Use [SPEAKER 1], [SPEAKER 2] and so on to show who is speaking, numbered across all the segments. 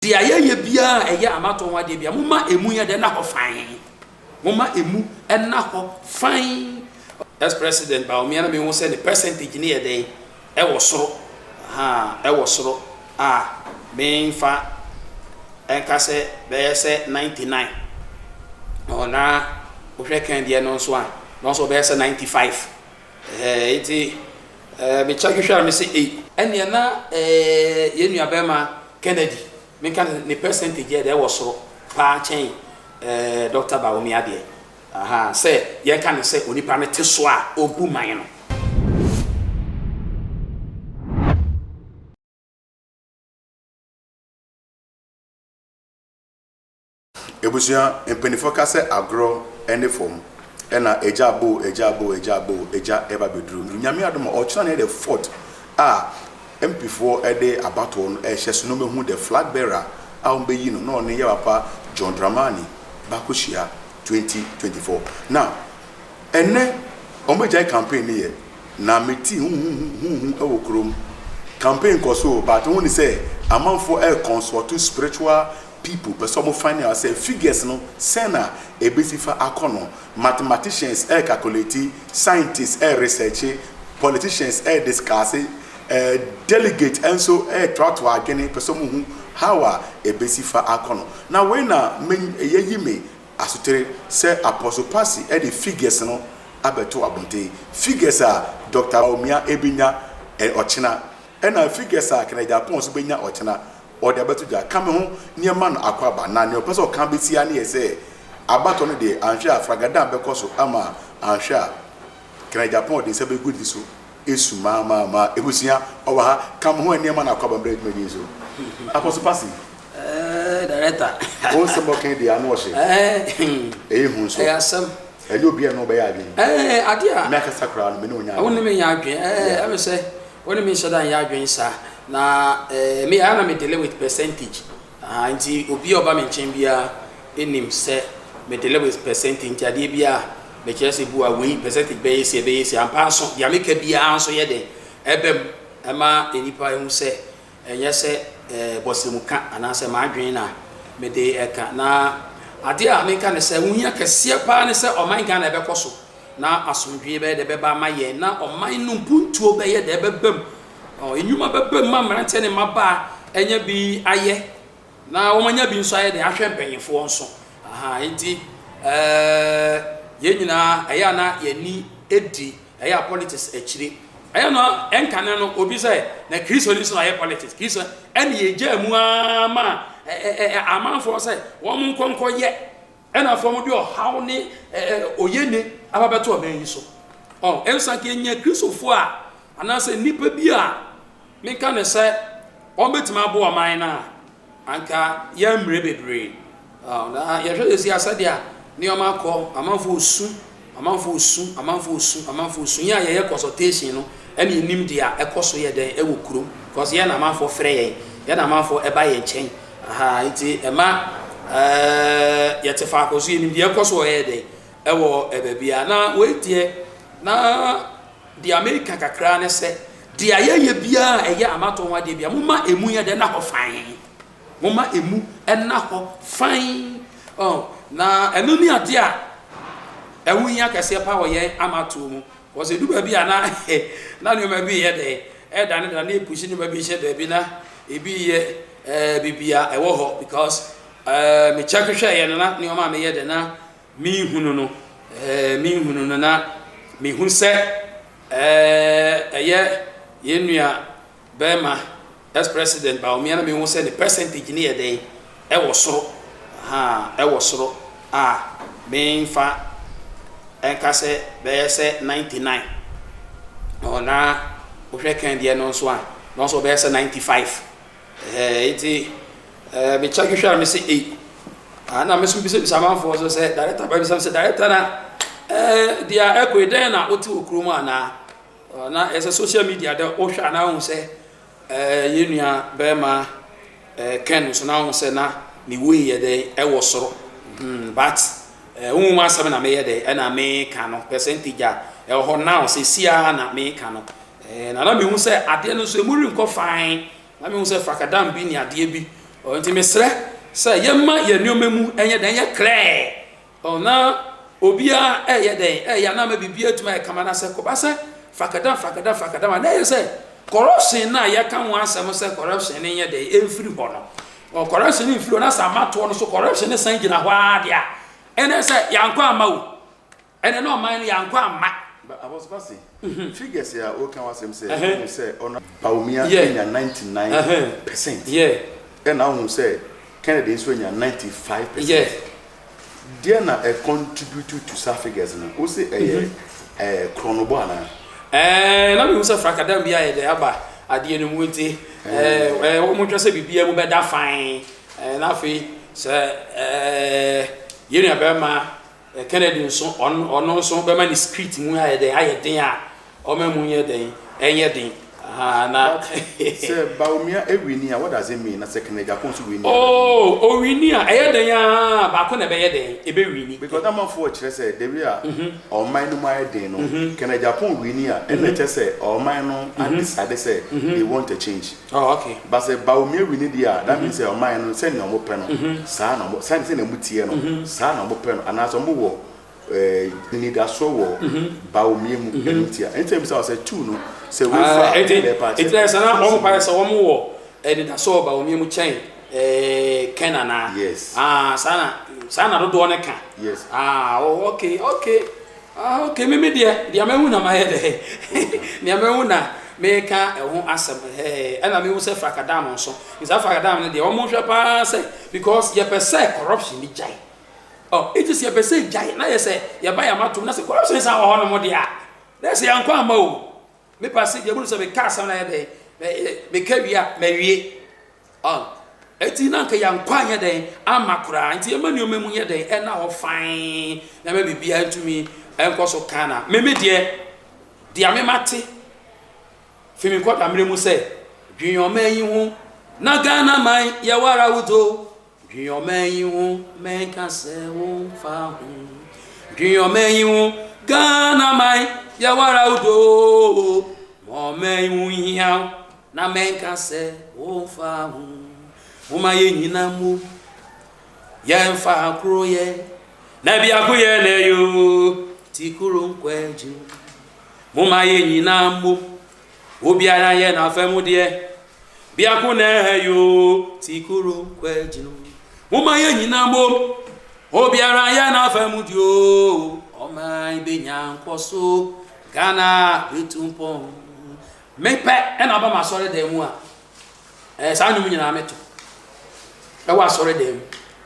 [SPEAKER 1] Deɛ yɛyɛ biara a ɛyɛ amatoɔ ho adeɛ biara, momma ɛmu nyɛ dɛ nna hɔ fann. Momma ɛmu nna hɔ fann. Ex-President Bawumia na mehu sɛ ne percentage no yɛ dɛn? Ɛwɔ soro. Ahaa, ɛwɔ soro a memfa nka sɛ bɛyɛ sɛ 99. Ɔɔ, na wohwɛ Ken deɛ no nso a, na ɔnso ɔbɛyɛ sɛ 95. Ɛɛ, nti ɛɛ me check hwɛ a me se ei. Ɛnneɛ na ɛɛ yɛn nua bɛrima Kennedy, menka no ne percentage yɛ dɛ ɛwɔ soro paa kyɛn ɛɛ Doctor Bawumia deɛ. Ahaa, sɛ yɛnka no sɛ onipa no te so a ɔbu man no.
[SPEAKER 2] Abusua, mpaninfoɔ ka sɛ agorɔ ne fam ɛna agya abo o, agya abo o, agya abo o, agya ɛba bɛduru. Nyame adom a ɔkyena na ɛyɛ the fourth a MP foɔ de abatoɔ no ɛrehyɛ so na wɔbɛhu the flag bearer a wɔbɛyi no na ɔne yɛ papa John Dramani bɛakɔhyia 2024. Now ɛnɛ wɔbɛgyae campaign no yɛ na metii huhuhuhuhu wɔ kurom. Campaign kɔ so o but wohu ne sɛ amanfoɔ ɛrekɔnsɔlto spiritual People pɛ sɛ ɔmo find out sɛ figures no sɛn na ɛbɛsi fa akɔ no, mathematicians ɛɛcalculate, scientists ɛɛresearche, politicians ɛɛdiscusse, delegate nso ɛɛtoatoa adwene pɛ sɛ ɔmo hu how a ɛbɛsi fa akɔ no. Na wei na me yɛyi me asotere sɛ Apostle Passy ɛde figures no abɛto abɔnten, figures a Doctor Bawumia ɛbɛnya ɔkyena, ɛna figures a Kennedy Aponn nso bɛnya ɔkyena. Ɔde abɛto dwa. Ka me ho nneɛma no akwaaba. Na nea ɔpɛ sɛ ɔka besi ara ne yɛ sɛ, abatɔ no deɛ, anhwɛ a fragadan bɛkɔ so ama anhwɛ a Kennedy Agyapong ɔde nsa bɛgu ne so asu maamaama. Abusua, ɔwɔ ha. Ka me ho nneɛma no akwaaba mbrɛ dwumadie yi so. Apostle Passy.
[SPEAKER 1] Eh, director.
[SPEAKER 2] Wo nsɛm a ɔka yi deɛ ano ɔhye.
[SPEAKER 1] Eh,
[SPEAKER 2] Ɛyɛ hu nso.
[SPEAKER 1] Ɛyɛ asɛm.
[SPEAKER 2] Ɛnyɛ obiara na ɔbɛyɛ adwene.
[SPEAKER 1] Eh, adeɛ a.
[SPEAKER 2] Me ankasa koraa no, me ne wo nyɛ adwene.
[SPEAKER 1] Wo ne me nyɛ adwene. Eh, ɛmi sɛ. Wo ne me nhyɛ da nyɛ adwene saa. Na eh, me ayɛ na me dele with percentage. Aha, nti obi a ɔba me nkyɛn biara nim sɛ me dele with percentage. Nti adeɛ biara mekyerɛ sɛ bu a wei percentage bɛyɛ si ɛbɛyɛ si. Ampa nso deɛ meka biara nso yɛ dɛn ɛba mu ɛma nnipa ehu sɛ ɛnyɛ sɛ eh, bɔsɛmuka anaasɛ m'adwene na mede ɛka. Na adeɛ a meka ne sɛ ho hia kɛseɛ paa ne sɛ ɔman Ghana ɛbɛkɔ so. Na asomdwoeɛ bɛyɛ dɛ bɛba ama yɛn, na ɔman no mpuntuo bɛyɛ dɛ bɛba mu. Ɔ, nnwuma bɛba mu ma mmeranteɛ ne mmabaa anya bi ayɛ, na wɔanya bi nso ayɛ dɛ ahwɛ mpanyinfoɔ nso. Aha, enti ɛɛ, yɛn nyinaa ɛyɛ a na yɛn ani di ɛyɛ a politics akyire. Ɛyɛ no ɛnkane no obi sɛ na Kristoni nso na ayɛ politics. Kristo ɛne yɛgyaa mu ara ma amanfoɔ sɛ wɔn nkɔ nkɔyɛ. Ɛna afei wɔde ɔhaw ne oyene aba bɛto ɔman yi so. Ɔ, ɛnsa nka yɛnya Kristofoɔ a, anaasɛ nnipa bi a menka ne sɛ wɔbɛtumi aboa ɔman no a, anka yɛmmere bebree. Ɔ, na yɛhwɛ sɛsi a sɛdeɛ nneɛma akɔ, amanfoɔ resu, amanfoɔ resu, amanfoɔ resu, amanfoɔ resu. Yɛn a yɛyɛ consultation no, ɛne yɛnim deɛ ɛkɔ so yɛ dɛn ɛwɔ kurom. Because yɛn na amanfoɔ frɛ yɛn, yɛn na amanfoɔ ɛba yɛn nkyɛn. Ahaa nti ɛma ɛɛ yɛte faako so yɛnim deɛ ɛkɔ so wɔ yɛ dɛn ɛwɔ baabi a na wei deɛ na deɛ meka kakra ne sɛ deɛ yɛyɛ biara a ɛyɛ amatoɔ ho adeɛ biara momma ɛmu yɛ dɛn na hɔ fann momma ɛmu ɛna hɔ fann oh, na ɛno ne adeɛ a ɛho hia kɛseɛ pa wɔ yɛn amatoɔ mu wɔsɛ du baabi a na na nneɛma bi yɛ dɛn ɛdane dane ɛpusi nneɛma bi hyɛ baabi na ebi yɛ ɛɛ biribi a ɛwɔ hɔ because ɛɛ me check hwɛ yɛ no na nneɛma a meyɛ de na mehunu no ɛɛ mehunu no na mehu sɛ ɛɛ ɛyɛ yɛn nua bɛrima ex president Bawumia na mehu sɛ ne percentage ne yɛ dɛn ɛwɔ soro ha ɛwɔ soro a memfa ɛnka sɛ bɛyɛ sɛ 99 ɔ na wohwɛ kan deɛ no nso a na nso bɛyɛ sɛ 95. Ɛɛ nti ɛɛ me check hwɛ a me se ei. Ah na me so bisa bisa amanfoɔ so sɛ director ba bisa sɛ director na ɛɛ deɛ ɛkɔ yi dɛn na wote wɔ kurom anaa? Na ɛsɛ social media dɛ wohwɛ a na wohu sɛ ɛɛ yɛn nua bɛrima ɛɛ Ken nso na wohu sɛ na ne wei yɛ dɛn ɛwɔ soro. Hmm but ɛɛ wohu asɛm na meyɛ dɛn ɛna meka no percentage a ɛwɔ hɔ now sɛsi ara na meka no. Ɛɛ na na mehu sɛ adeɛ no nso emu renkɔ fann. Na mehu sɛ frakadam bi ne adeɛ bi Ɔ nti mesrɛ sɛ yɛmma yɛn nneɛma mu ɛnyɛ dɛn ɛnyɛ clear. Ɔ na obiara ɛyɛ dɛn ɛyɛ a na ama biribiara atumi ayɛ kama na sɛ kɔba sɛ frakadam frakadam frakadam a na ɛyɛ sɛ corruption no a yɛka ho asɛm sɛ corruption no nyɛ dɛn ɛmfiri hɔ no. Ɔ corruption no mfiri hɔ na sɛ amatoɔ no so corruption no san gyina hɔ ara deɛ a ɛnɛ sɛ yɛankɔ amma o. Ɛnɛ na ɔman no yɛankɔ amma.
[SPEAKER 2] But Apostle Bassey, figures a woka ho asɛm sɛ wohu sɛ ɔno Bawumia anya 99% ɛna wohu sɛ Kennedy nso anya 95%. Deɛ na ɛ contribute to saa figures no? Wose ɛyɛ korɔnobɔ anaa?
[SPEAKER 1] Ɛɛ na mehu sɛ frakadam bi ayɛ dɛ aba adeɛ no mu nti ɛɛ wɔn hwɛ sɛ biribiara mu bɛda fann ɛɛ na afei sɛ ɛɛ yɛn nua bɛrima Kennedy nso, ɔno nso bɛma ne street mu ayɛ dɛn, ayɛ den a, ɔma mu nyɛ dɛn, ɛnyɛ den. Ahaa, na.
[SPEAKER 2] But sɛ Bawumia ewini a, what does it mean? Na sɛ Kennedy Agyapong nso wini a?
[SPEAKER 1] Oh, owini a, ɛyɛ dɛn ara a, baako na ɛbɛyɛ dɛn, ɛbɛwini.
[SPEAKER 2] Because na amanfoɔ rekyerɛ sɛ the way a ɔman no mu ayɛ den no, Kennedy Agyapong wini a, ɛnna ɛkyerɛ sɛ ɔman no adecide sɛ they want a change.
[SPEAKER 1] Oh, okay.
[SPEAKER 2] But sɛ Bawumia wini deɛ a, that means sɛ ɔman no sɛnea wɔn pɛ no, saa na wɔn, sɛnea wɔn teɛ no, saa na wɔn pɛ no, anaasɛ wɔn wɔ ɛɛ anidasoɔ wɔ Bawumia mu ɛno nti a. Ɛnti na bisa wɔ sɛ two no, sɛ wei fa a,
[SPEAKER 1] ɛnti na ɛpa akyɛ. Ɛnti sɛ na wɔn pa sɛ wɔn wɔ anidasoɔ wɔ Bawumia mu kyɛn ɛɛ Ken anaa?
[SPEAKER 2] Yes.
[SPEAKER 1] Ah, saa na saa na dodoɔ no ka.
[SPEAKER 2] Yes.
[SPEAKER 1] Ah, oh, okay, okay. Ah okay me me deɛ deɛ mahu na mayɛ dɛ deɛ mahu na meka ɛho asɛm ɛɛ ɛna mehu sɛ frakadam nso nsa frakadam no deɛ wɔn hwɛ paa sɛ because yɛpɛ sɛ corruption bi gyae ɔ eti sɛ yɛpɛ sɛ gyae na yɛ sɛ yɛba yɛ amatom na sɛ corruption san wɔ hɔ nom deɛ a na yɛ sɛ yɛn kɔ ama o mepa se deɛ mu sɛ meka asɛm na yɛ dɛ meka wie a mawie Ɔn. Enti na anka yɛankɔ anyɛ dɛn amma koraa. Enti yɛmma nneɛma mu nyɛ dɛn ɛnna hɔ fann na ɛma biribiara ntumi nkɔ so kann a. Me me deɛ, deɛ me mate fi me nkɔda mmerɛ mu sɛ, dwen ɔman yi ho na Ghana man yɛwara wo do. Dwen ɔman yi ho mɛnka sɛ womfa ho. Dwen ɔman yi ho Ghana man yɛwara wo do. Ma ɔman yi ho nhia wo. Na mɛnka sɛ womfa ho. Momma yɛn nyinaa mmom yɛmfa koroyɛ na biakoyɛ na ɛyɛ o ti koro nkɔ akyi. Momma yɛn nyinaa mmom obiara yɛ n'afa mu deɛ biako na ɛyɛ o ti koro nkɔ akyi. Momma yɛn nyinaa mmom obiara yɛ n'afa mu deɛ o ɔman bɛnya nkɔso Ghana bɛtu mpɔn. Me pɛ na aba m'asɔredan mu a, ɛɛ saa nnwom nyinaa meto ɛwɔ asɔredan mu.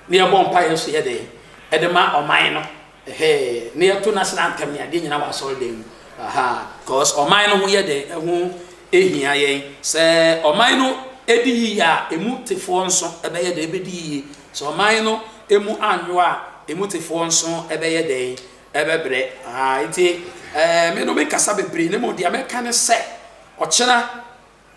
[SPEAKER 1] Ne yɛbɔ mpaeɛ nso yɛ dɛn ɛde ma ɔman no. Ɛhɛɛ ne yɛto national anthem ne adeɛ nyinaa wɔ asɔredan mu. Aha, cause ɔman no ho yɛ dɛn ɛho ehia yɛn. Sɛ ɔman no edi yiye a, emu tefoɔ nso ɛbɛyɛ dɛn ɛbɛdi yiye. Sɛ ɔman no emu anwo a, emu tefoɔ nso ɛbɛyɛ dɛn Ɛbɛbrɛ. Ahaa, nti ɛɛ me no menkasa bebree na mmom deɛ mɛka ne sɛ ɔkyena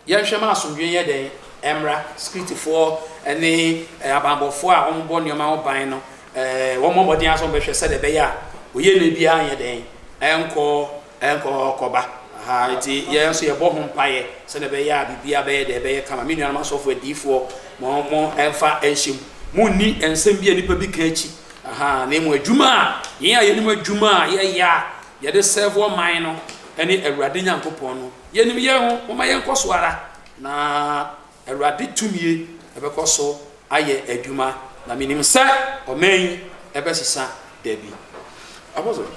[SPEAKER 1] yɛnhwɛ ma asomdwoeɛ nyɛ dɛn ɛmmra. Sikiritifoɔ ne abanbɔfoɔ a wɔbɔ nneɛma ho ban no ɛɛ wɔmmɔ mmɔden ara sɛ wɔbɛhwɛ sɛdeɛ ɛbɛyɛ a oyienie biara nyɛ dɛn ɛnkɔ ɛnkɔ kɔba. Ahaa, nti yɛn nso yɛbɔ ho mpaeɛ sɛdeɛ ɛbɛyɛ a biribiara bɛyɛ dɛn ɛbɛyɛ kama. Me nuanom asɔfoɔ adiyifoɔ mo mo ɛmfa nhyɛ mu. Monni nsɛm bi a nnipa bi ka akyi. Ahaa, na mmom adwuma a yɛn a yɛnim adwuma a yɛyɛ a yɛde sɛɛvo ɔman no ne Awurade Nyankopɔn no, yɛnim yɛn ho. Momma yɛnkɔ so ara, na Awurade tumie bɛkɔ so ayɛ adwuma, na menim sɛ ɔman yi bɛsesa da bi.
[SPEAKER 2] Apostle,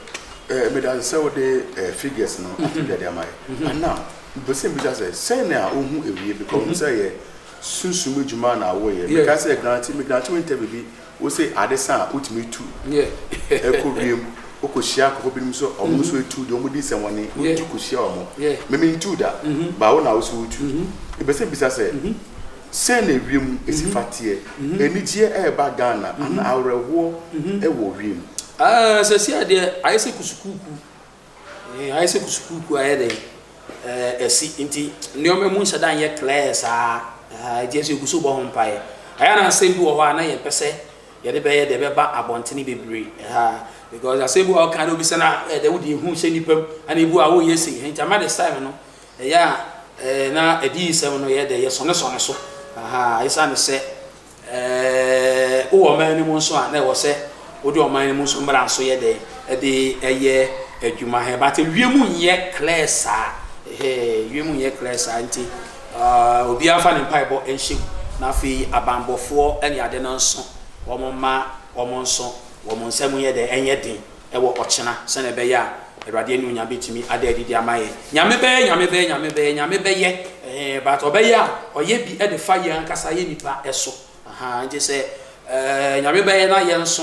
[SPEAKER 2] eh, meda ase sɛ wode eh, figures no ato dwa de ama yɛ. But now, mepɛ sɛ mbisa sɛ, sɛn na wohu ewie? Because wohu sɛ yɛ sunsum adwuma na woyɛ. Mekae sɛ grante, me grante wo interview bi Wose ade sa a wotumi tu kɔ wiem kɔhyia nkurɔfoɔ binom nso wɔn nso etu deɛ wɔn di nsɛmɔne wotu kɔhyia wɔn. Me mentu da but wo na wo so wotu. Mepɛ sɛ mebisa sɛ sɛn na ewiem esi fa teɛ? Anigyeɛ ɛreba Ghana anaa awerɛhoɔ ɛwɔ wiem?
[SPEAKER 1] Ah, sɛsi adeɛ ayɛ sɛ kusukuku. Ayɛ sɛ kusukuukuu ayɛ dɛn asi nti nneɛma mu nhyɛ da nyɛ clear saa. Nti ɛsɛ yɛgu so bɔ ho mpaeɛ. Ɛyɛ na asɛm bi wɔ hɔ a na yɛmpɛ sɛ yɛde bɛyɛ deɛ ɛbɛba abɔntene bebree. Because asɛm bi wɔ hɔ kan na obi sɛ na ɛdɛ wode ehu hyɛ nipa mu ɛna ebu a woyɛ sei. Nti ama this time no ɛyɛ a na adiyisɛm no yɛ dɛ yɛsɔnesɔne so. Ɛsiane sɛ. Ɛɛ, wowɔ ɔman no mu nso a, na ɛwɔ sɛ wode ɔman no mu nso mmara nso yɛ dɛn de yɛ adwuma. Hɛ, but wiem nyɛ clear saa. Ɛhɛɛ, wiem nyɛ clear saa nti, uh, obiara mfa ne mpaebɔ nhyɛ mu. Na afei abanbɔfoɔ ne ade no nso, wɔn mma wɔn nso wɔn nsa mu nyɛ dɛn, ɛnyɛ den wɔ ɔkyena, sɛnea ɛbɛyɛ a Awurade anuonyam bɛtumi ada adi de ama yɛn. Nyame bɛyɛ, Nyame bɛyɛ, Nyame bɛyɛ, Nyame bɛyɛ, ɛhɛɛ, but ɔbɛyɛ a, ɔyɛ bi de fa yɛn ankasa yɛn nipa so. Ahaa, nti sɛ ɛɛ Nyame bɛyɛ na yɛn nso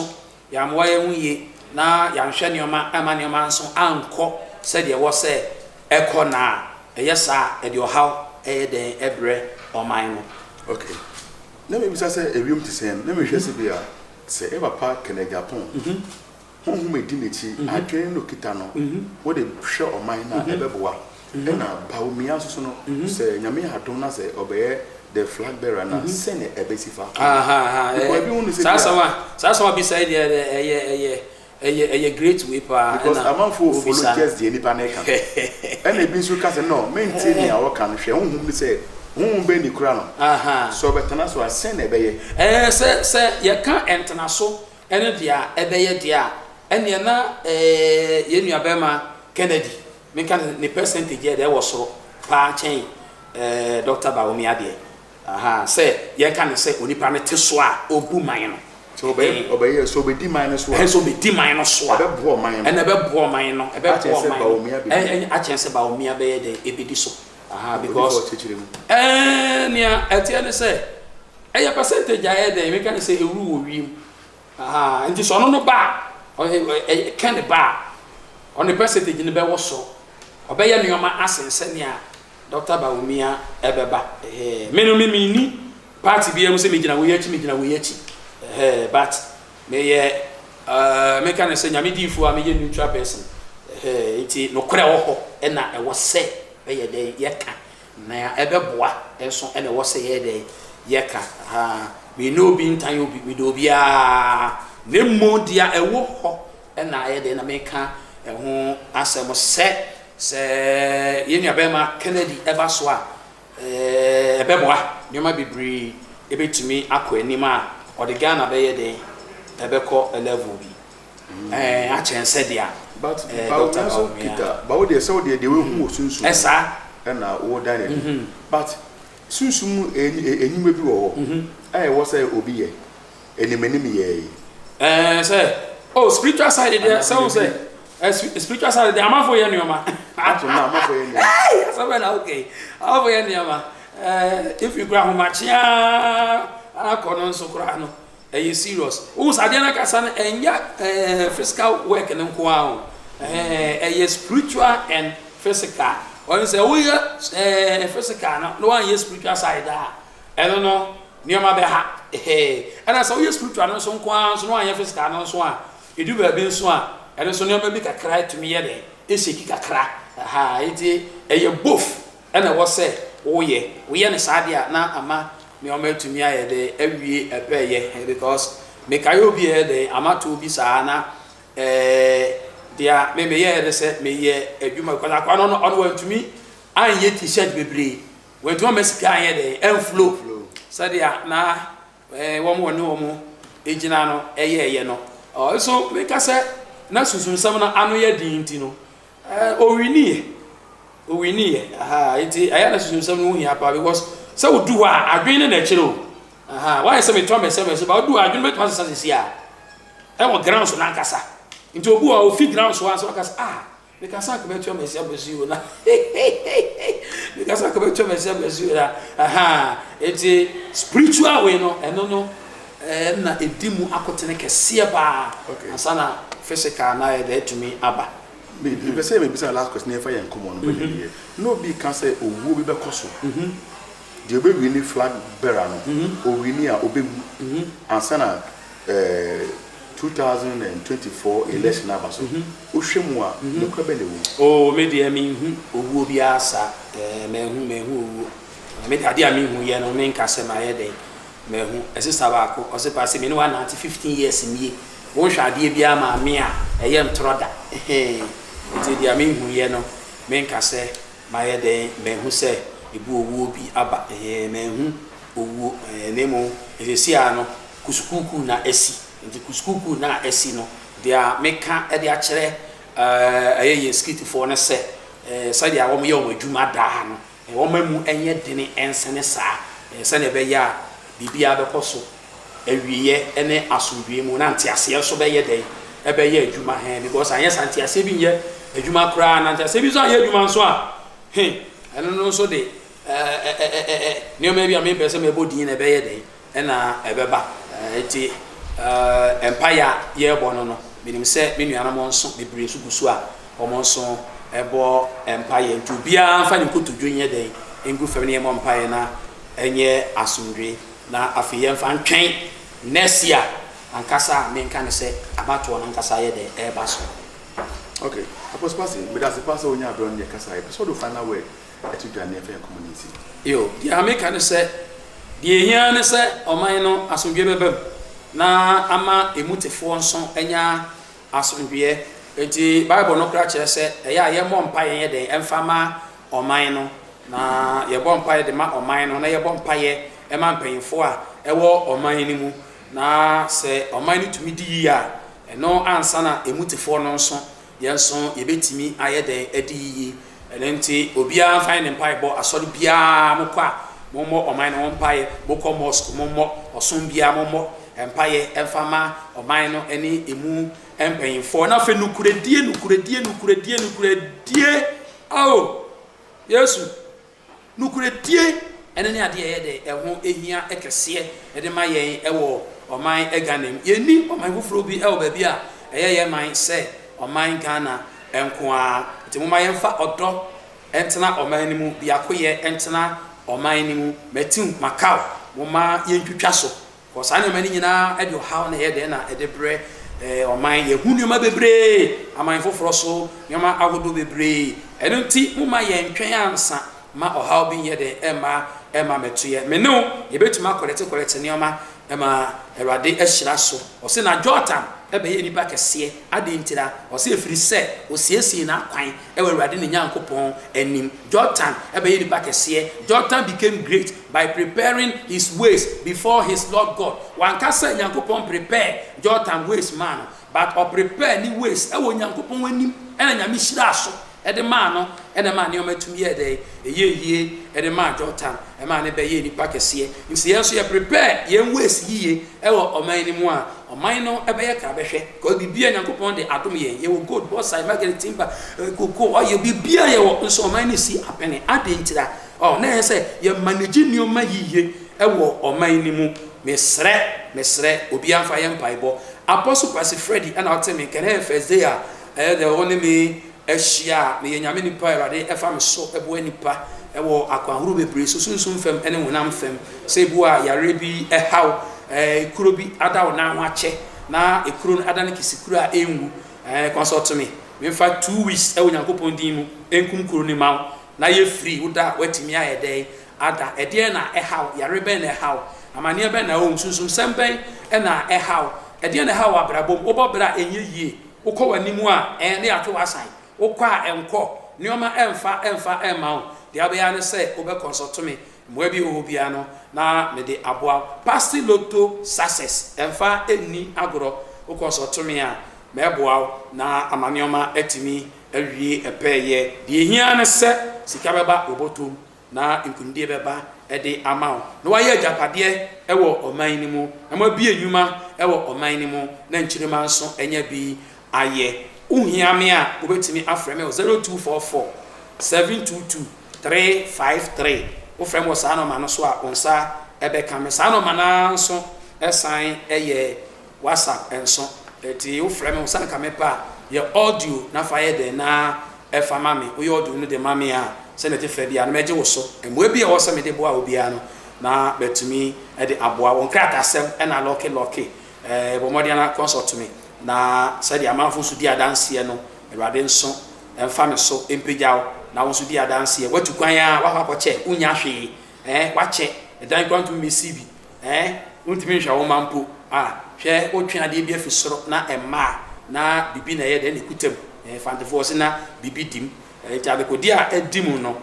[SPEAKER 1] yɛammoa yɛn ho yie na yɛanhwɛ nneɛma amma nneɛma nso ankɔ sɛdeɛ ɛwɔ sɛ ɛkɔ no a, ɛyɛ saa a, ɛde ɔhaw ɛyɛ dɛn ɛbrɛ ɔman no.
[SPEAKER 2] Ok, na mebisa sɛ ewiem te sɛn? Na mehwɛ sɛ bi a sɛ yɛ papa Kenneth Agyapong Honhom a edi n'akyi, adwene na okita no, wode hwɛ ɔman no a, ɛbɛboa. Ɛna Bawumia nso so no, sɛ Nyame yɛ adom na sɛ ɔbɛyɛ the flag bearer no a, sɛnea ɛbɛsi fa akɔ no. Because ebi hu no sɛ
[SPEAKER 1] Saa
[SPEAKER 2] bi a.
[SPEAKER 1] asɛm a, saa asɛm a bisa yi deɛ ɛyɛ ɛyɛ ɛyɛ ɛyɛ great wei paa
[SPEAKER 2] Because
[SPEAKER 1] ɛna
[SPEAKER 2] amanfoɔ follow
[SPEAKER 1] wobisa no.
[SPEAKER 2] just deɛ nipa no reka. Ɛna ebi nso ka sɛ no, mentie nea ɔka no, hwɛ honhom no sɛ, honhom bɛn na ekura no. Sɛ ɔbɛtena so a, sɛn na ɛbɛyɛ?
[SPEAKER 1] Ɛɛ sɛ sɛ yɛka ntenaso Ɛno deɛ a ɛbɛyɛ deɛ a, ɛnneɛ na yɛn nuabarima Kennedy, menka no ne percentage yɛ deɛ ɛwɔ soro paa kyɛn Doctor Bawumia deɛ. Aha, sɛ yɛnka no sɛ onipa no te so a ɔbu man no.
[SPEAKER 2] Sɛ ɔbɛyɛ, ɔbɛyɛ, sɛ ɔbɛdi man no so a.
[SPEAKER 1] Sɛ ɔbɛdi man no so a.
[SPEAKER 2] Ɛbɛboa ɔman no.
[SPEAKER 1] Ɛna ɛbɛboa ɔman no, ɛbɛboa
[SPEAKER 2] Akyɛn sɛ
[SPEAKER 1] ɔman no.
[SPEAKER 2] Bawumia bɛdi.
[SPEAKER 1] Akyɛn sɛ Bawumia bɛyɛ dɛn, ɛbɛdi so. Aha,
[SPEAKER 2] Onipa
[SPEAKER 1] because.
[SPEAKER 2] ɔkyekyere mu.
[SPEAKER 1] Ɛɛ, nea ɛteɛ ne sɛ, Ɛyɛ percentage a ɛyɛ dɛn meka ne sɛ ɛwuru wɔ wiem ahaa nti sɛ ɔno no ba a ɛ Ken ba a ɔne percentage no bɛwɔ soro ɔbɛyɛ nneɛma asen sɛnea Doctor Bawumia ɛbɛba ɛhɛɛ me no me menni party biara mu sɛ megyina wei akyi megyina wei akyi ɛhɛɛ but meyɛ ɛɛ meka ne sɛ nyame diifoɔ a meyɛ neutral person ɛhɛɛ nti nokorɛ wɔ hɔ ɛna ɛwɔ sɛ bɛyɛ dɛn yɛka Nea ɛbɛboa nso na ɛwɔ sɛ yɛyɛ dɛn? Yɛka. Ahaa. Mennɔ obi ntan obi, medɔ obiara. Na mmom deɛ ɛwɔ hɔ na ɛyɛ dɛn na meka ɛho asɛm sɛ, sɛ yɛn nuabarima Kennedy ba so a, ɛbɛboa. Nneɛma bebree bɛtumi akɔ anim a ɔde Ghana bɛyɛ dɛn? Ɛbɛkɔ level bi. Ɛɛ akyɛn sɛ deɛ
[SPEAKER 2] But
[SPEAKER 1] ɛɛ
[SPEAKER 2] Bawumia
[SPEAKER 1] Doctor
[SPEAKER 2] nso
[SPEAKER 1] Bawumia.
[SPEAKER 2] kita, ba wo deɛ sɛ wo deɛ deɛ woahu wɔ sunsum mu
[SPEAKER 1] Ɛsaa.
[SPEAKER 2] ɛna wo dan n'adi. But sunsum mu enyuma bi wɔ hɔ a ɛwɔ sɛ obi yɛ anim anim yɛɛ yi.
[SPEAKER 1] Ɛɛ sɛ oh spiritual side deɛ
[SPEAKER 2] Anaa
[SPEAKER 1] sɛ wo sɛ
[SPEAKER 2] biribi.
[SPEAKER 1] ɛ spiritual side deɛ amanfoɔ yɛ nneɛma.
[SPEAKER 2] Ato na amanfoɔ yɛ nneɛma.
[SPEAKER 1] Ɛɛ asɛm bɛn na woka yi amanfoɔ yɛ nneɛma ɛɛ if kura ahomakye ara akɔ no nso koraa no. Ɛyɛ serious. Wohu sɛ adeɛ no ankasa no ɛnyɛ eh, physical work no nko ara o. Eh, ɛyɛ spiritual and physical. Ɔno sɛ woyɛ eh, physical no na woanyɛ spiritual side a, ɛno no nneɛma bɛha. Ɛhɛɛ. Ɛna sɛ woyɛ spiritual no nso nko ara nso na woanyɛ physical no nso a, ɛdu baabi nso a, ɛno nso nneɛma bi kakra tumi yɛ dɛn? Ɛshake kakra. Aha, nti ɛyɛ both ɛna ɛwɔ sɛ woyɛ. Woyɛ no saa deɛ a na ama Nneɛma atumi ayɛ dɛ awie ɛpɛɛyɛ because mekae obi a ɛyɛ dɛn amatoɔ bi saa na ɛɛ deɛ me meyɛɛ ne sɛ meyɛ adwuma because akwa no ɔno wantumi anyɛ t-shirt bebree wantumi ama sika anyɛ dɛn ɛnflo sɛdeɛ na ɛɛ wɔn wɔne wɔn gyina no ɛyɛɛyɛ no ɔnso meka sɛ na susunsɛm no ano yɛ den nti no Ɛɛ owiniiɛ owiniiɛ ahaa nti ɛyɛ na susunsɛm no ho hia paa because sɛ wodu hɔ a adwene no na ɛkyerɛ o ahaa wayɛ sɛ meto amɛsɛ mɛsɛ ba wodu hɔ a adwene bɛtumi asesa sisi a ɛwɔ ground so n'ankasa nti obi wɔ a ofi ground so ansa ɔka sɛ ah mekasa anka mɛto amɛsɛ amɛsɛ o na mekasa anka mɛto amɛsɛ amɛsɛ o na ahaa nti spiritual way no ɛno no ɛna ɛdi mu akotene kɛseɛ paa ansa na physical na ayɛ dɛ atumi aba.
[SPEAKER 2] Mepɛ sɛ mebisa last question na yɛfa yɛn nkɔmmɔ no bɛyɛ yie. Na obi ka sɛ owuo bi bɛkɔ so. Deɛ ɔbɛwini flag bearer no, ɔwini a ɔbɛwu ansa na 2024 election aba so. Wohwɛ mu a, nokorɛ bɛn na ɛwɔ mu?
[SPEAKER 1] Oh, me deɛ menhu owuo biara saa. Eh, manhu, manhu owuo. Me deɛ adeɛ a menhu yɛ no, menka sɛ mayɛ dɛn. Mahu. Sista baako, ɔse Pase me ne wo anante 15 years nie, wonhwɛ adeɛ biara maa me a, ɛyɛ ntorɔ da. Hee. Nti deɛ menhuiɛ no, menka sɛ mayɛ dɛn, mahu sɛ ebu owuo bi aba. Hee, manhu owuo. Hee, na mmom Seesei ara no, kusukuukuu na asi. Nti kusukuukuu no a asi no, deɛ meka de akyerɛ ɛyɛ yɛn sikiritifoɔ no sɛ, sɛdeɛ wɔyɛ wɔn adwuma daa no, wɔmma mu nyɛ dene nsene saa, sɛdeɛ ɛbɛyɛ a biribiara bɛkɔ so awieɛ ne asomdwoeɛ mu, na nteaseɛ nso bɛyɛ dɛn? Ɛbɛyɛ adwuma, hɛn, because anyɛ saa nteaseɛ bi nyɛ adwuma koraa, na nteaseɛ bi nso anyɛ adwuma nso a, he, ɛno no nso de ɛɛ nneɛma bi a mempɛ sɛ mɛbɔ din na ɛbɛyɛ dɛn ɛna ɛbɛba. Nti mpaeɛ a yɛrebɔ no no, menim sɛ me nuanom nso bebree nso gu so a wɔn nso ɛbɔ mpaeɛ. Nti obiara mfa ne nkotodwe nyɛ dɛn ngu fam na yɛmmɔ mpaeɛ na ɛnyɛ asomdwoe. Na afei yɛmfa ntwɛn next year ankasa a menka no sɛ abatoɔ no ankasa yɛ dɛn ɛreba so.
[SPEAKER 2] Okay, Apostle Kwasi, meda ase paa sɛ wonyaa berɛ ne yɛ kasa. Yɛpɛ sɛ wode wo final word ɛto dwa ne yɛmfa yɛn nkɔmmɔ no nsi.
[SPEAKER 1] Yo, deɛ meka ne sɛ, deɛ ɛhia ara ne sɛ ɔman no asomdwoeɛ bɛba mu na ama ɛmu tefoɔ nso anya asomdwoeɛ. Enti Bible no koraa kyerɛ sɛ ɛyɛ a yɛmmɔ mpaeɛ nyɛ dɛn mfa ma ɔman no. Na yɛbɔ mpaeɛ de ma ɔman no, na yɛbɔ mpaeɛ ma mpanyimfoɔ a ɛwɔ ɔman no mu. Na sɛ ɔman no tumi di yie a, ɛno ansa na ɛmu tefoɔ no nso, yɛn nso yɛbɛtumi ayɛ dɛn adi yiye. Ɛno nti obiara mfa nyɛ ne mpaebɔ, asɔre biara mokɔ a, mommɔ ɔman no ho mpaeɛ, mokɔ mosque mommɔ, ɔsom biara mommɔ mpaeɛ mfa ma ɔman no ne ɛmu mpanyimfoɔ. Na afei nokorɛdie, nokorɛdie, nokorɛdie, nokorɛdie, ao Yesu! Nokorɛdie, ɛno ne adeɛ a ɛyɛ dɛ, ɛho hia kɛseɛ de ma yɛn wɔ ɔman Ghana mu. Yɛnni ɔman foforɔ bi wɔ baabi a ɛyɛ yɛn man sɛ ɔman Ghana nko ara. Nti momma yɛmfa ɔdɔ ntena ɔman no mu, biakoyɛ ntena ɔman no mu. Matiw, Macau, momma yɛntwitwa so. Kɔ saa nneɛma no nyinaa de ɔhaw na ɛyɛ dɛn na ɛde brɛ ɔman. Yɛhu nneɛma bebree, aman foforɔ so nneɛma ahodoɔ bebree. Ɛno nti momma yɛntwɛn ansa ma ɔhaw bi nyɛ dɛn mma ɛmma mmɛto yɛn. Me ne wo yɛbɛtumi akɔlɛte kɔlɛte nneɛma ma Awurade ahyira so. Ɔse na Jotam bɛyɛɛ nipa kɛseɛ. Adɛn ntira? Ɔse ɛfiri sɛ ɔsiesiee n'akwan wɔ Awurade ne Nyankopɔn anim. Jotam bɛyɛ nipa kɛseɛ. Jotam became great by preparing his ways before his Lord God. Wanka sɛ Nyankopɔn prepare Jotam ways maa no, but ɔprepare ne ways wɔ Nyankopɔn anim ɛna Nyame hyiraa so de maa no ɛna ɛmaa nneɛma tumi yɛɛ dɛn? Ɛyɛɛ yie de maa Jotam, ɛmaa no bɛyɛɛ nipa kɛseɛ. Nti yɛn nso yɛ prepare yɛn ways yiye wɔ ɔman no mu a, ɔman no bɛyɛ krabɛhwɛ. Because biribiara Nyankopɔn de adom yɛn. Yɛwɔ gold, bauxite, manganese, timber, cocoa, oil, biribiara yɛwɔ. Nso ɔman no si apene. Adɛn ntira? Oh, na ɛyɛ sɛ yɛ manage nneɛma yiye wɔ ɔman no mu. Mesrɛ, mesrɛ, obiara mfa yɛ mpaebɔ. Apostle Kwasi Freddy ɛna ɔte me nka. Ɛnɛ yɛ first day a ɛyɛ dɛ wo ne me ahyia a, meyɛ Nyame nipa a Awurade fa me so boa nnipa wɔ akwan horow bebree so, sunsum fam ne honam fam. Sɛ ebi wɔ a yareɛ bi haw, ekuro bi ada wo nan ho akyɛ na ekuro no adane kisikuro a ɛnwu, consult me, memfa 2 weeks wɔ Nyankopɔn din mu nkum kuro no ma wo na yɛ free, wo da a woatumi ayɛ dɛn ada. Ɛdeɛn na ɛhaw, yare bɛn na ɛhaw, amaneɛ bɛn na ɛwɔ mu, sunsumsɛm bɛn na ɛhaw, ɛdeɛn na ɛhaw wɔ abrabɔ mu, wobɔ bra a ɛnyɛ yie, wokɔ w'anim a ɛn ne yɛatwe w'asan, wokɔ a ɛnkɔ, nneɛma ɛmfa ɛmfa ɛmma wo, deɛ wobɛyɛ ara ne sɛ wobɛ consult me, mmoa bi wɔ hɔ biara no na mede aboa wo. Pasti Lotto Success, ɛmfa ɛnni agorɔ, wo consult me a mɛboa wo na ama nneɛma atumi awie pɛɛyɛ. Deɛ ɛhia ara ne sɛ sika bɛba wo bɔtɔ mu na nkunimdie bɛba de ama wo, na woayɛ agyapadeɛ wɔ ɔman no mu, na moabue nnwuma wɔ ɔman no mu, na nkyirimma nso anya bi ayɛ. Wohia me a, wobɛtumi afrɛ me wɔ 0244 722 353. Wofrɛ me wɔ saa nɔma no so a, wo nsa bɛka me. Saa nɔma no ara nso san yɛ WhatsApp nso. Enti wofrɛ me, wo nsa nka me pɛ a, yɛ audio na fa yɛ dɛn na fa ma me. Woyɛ audio no de ma me a, sɛnea ɛte fɛ biara no, mɛgye wo so. Mmoa bi a ɛwɔ sɛ mede boa wo biara no, na matumi de aboa wo. Nkrataasɛm na lɔke lɔke. Bɔ mmɔden ara consult me, na sɛdeɛ amanfo nso di adanseɛ no, Awurade nso mfa me so mpagya wo, na wo nso di adanseɛ. Woatu kwan ara, woakɔ akɔkyɛ, wonnya hwee. Woakyɛ, ɛdan koraa wontumi mmɛsi bi. Wontumi nhwɛ wo mma mpo. Hwɛ, wotwe adeɛ bi afi soro na ɛmma a, na biribi na ɛyɛ dɛn na ɛkuta mu. Fantefoɔ se na biribi di mu. Enti adekodeɛ a adi mu no,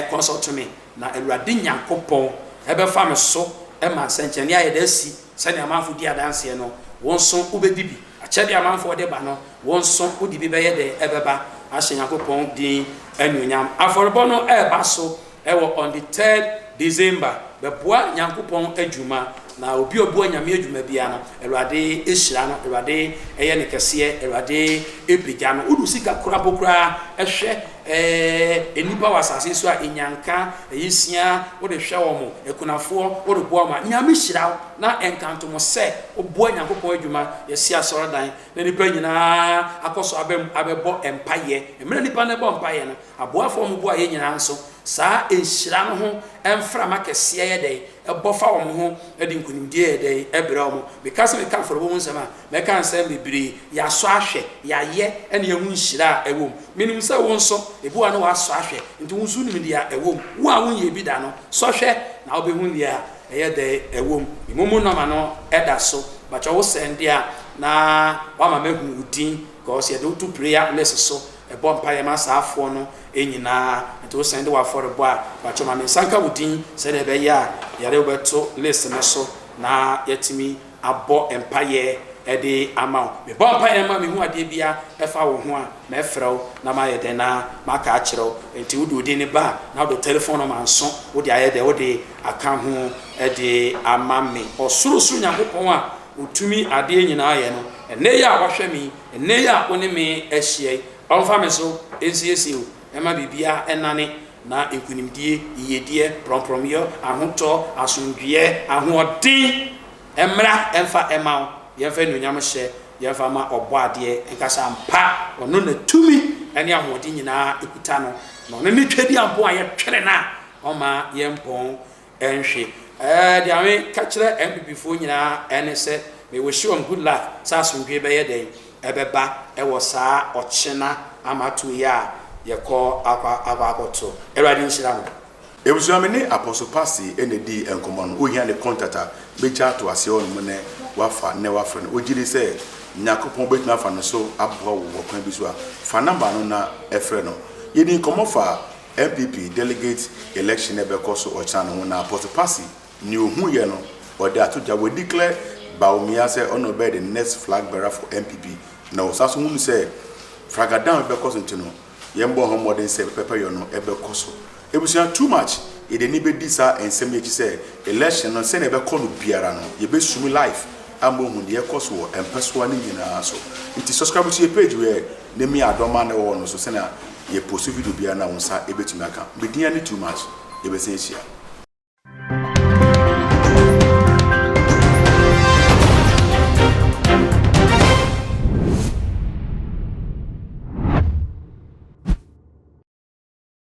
[SPEAKER 1] consult me, na Awurade Nyankopɔn bɛfa me so. Ma nsɛnkyerɛnne ayɛ dɛ asi sɛnea amanfo di adanseɛ no, wo nso wobɛdi bi. Akyɛdeɛ a amanfoɔ de ba no, wo nso wode bi bɛyɛ dɛ ɛbɛba ahyɛ Nyankopɔn din anuonyam. Afɔrebɔ no reba so wɔ on the third December. Bɛboa Nyankopɔn adwuma, na obi a ɔboa Nyame adwuma biara no, Awurade hyira no, Awurade yɛ no kɛseɛ, Awurade pagya no. Wode wo sika koraa mpo koraa hwɛ Ɛɛ, nnipa wɔ asase so a nnyanka, ayisia, wode hwɛ wɔn, akunafoɔ, wode boa wɔn a, Nyame hyira wo, na nkantom sɛ woboa Nyankopɔn adwuma, yɛsi asɔredan, na nnipa nyinaa akɔ so aba mu abɛbɔ mpaeɛ. Mmerɛ nnipa no rebɔ mpaeɛ no, aboafoɔ a wɔboa yɛn nyinaa nso, saa nhyira no ho mframa kɛseɛ yɛ dɛn? Ɛbɔ fa wɔn ho de nkonimdie yɛ dɛn? Ɛbrɛ wɔn. Meka sɛ meka afɔrebɔ mu nsɛm a, Mɛka nsɛm bebree, yɛasɔ ahwɛ, yɛayɛ, ɛna yɛahu nhyira a ɛwɔ mu. Menim sɛ wo nso, ebi wɔ hɔ a na woasɔ ahwɛ, nti wo nso wonim deɛ ɛwɔ mu. Wo a wonyɛɛ bi da no, sɔ hwɛ na wobɛhu deɛ ɛyɛ dɛ ɛwɔ mu. Me momo nɔma no da so, mpakyɛ wo sɛnde a na woama mahu wo din, cause yɛde wo to prayer list so, ɛbɔ mpaeɛ ma saa afoɔ no nyinaa, nti wo sɛnde w'afɔrebɔ a, mpakyɛ ma me nsa nka wo din sɛdeɛ ɛbɛyɛ a yɛde wo bɛto list no so na yɛatumi abɔ mpaeɛ de ama wo. Mebɔ mpaeɛ ma mehu adeɛ biara ɛfa wo ho a, mɛfrɛ wo na mayɛ dɛn na maka akyerɛ wo. Nti wode wo din no ba a, na wode wo telephone number nso wode ayɛ dɛn, wode aka ho de ama me. Ɔsorosoro Nyankopɔn a ɔtumi adeɛ nyinaa yɛ no, ɛnnɛ yi a wahwɛ me yi, ɛnnɛ yi a wo ne me ahyia yi, ɔmfa me so nsiesie wo, mma biribiara nnane, na nkunimdie, yiedie, prɔmprɔmyɔ, ahotɔ, asomdwoeɛ, ahoɔden mmra mfa mma wo. Yɛmfa anuonyam hyɛ, yɛmfa ma Ɔbɔadeɛ nkasa ampa, ɔno na tumi ne ahoɔden nyinaa kuta no, na ɔno ne Tweaduampɔn a yɛtwere no a ɔmma yɛmpɔn nhwe. Ɛɛ deɛ me ka kyerɛ NPP foɔ nyinaa ɛne sɛ me wish wɔn good luck sɛ asomdwoeɛ bɛyɛ dɛn ɛbɛba ɛwɔ saa ɔkyena amatoɔ yi a yɛkɔ akɔ akɔ akɔto. Awurade nhyira mo.
[SPEAKER 2] Ebusua me ne Apostle Passy na edii nkɔmmɔ no, wohia ne contact a mɛgya ato aseɛ hɔ nom nɛ wafa nɛ wafrɛ no, wogyedi sɛ Nyankopɔn bɛtumi afa no so aboa wo wɔ kwan bi so a, fa number no na frɛ no. Yɛdii nkɔmmɔ faa NPP delegate election a ɛbɛkɔ so ɔkyena no ho na Apostle Passy nea ohuiɛ no ɔde ato dwa, wa declare Bawumia sɛ ɔno na ɔbɛyɛ the next flag bearer for NPP na ɔsan so hunu sɛ fragadown bɛkɔ so nti no Yɛmbɔ ho mbɔden sɛ pɛpɛyɔ no bɛkɔ so. Ebusua too much yɛde ani bɛdi saa nsɛm yi akyi sɛ election no sɛnea ɛbɛkɔ no biara no yɛbɛsumi life ama ohu deɛ ɛkɔ so wɔ mpɛsoa no nyinaa so. Nti subscribe to yɛ page wei na mia adɔma no ɛwɔ hɔ no so sɛnea yɛ post video biara no a wo nsa bɛtumi aka. Me din ne too much yɛbɛsan ahyia.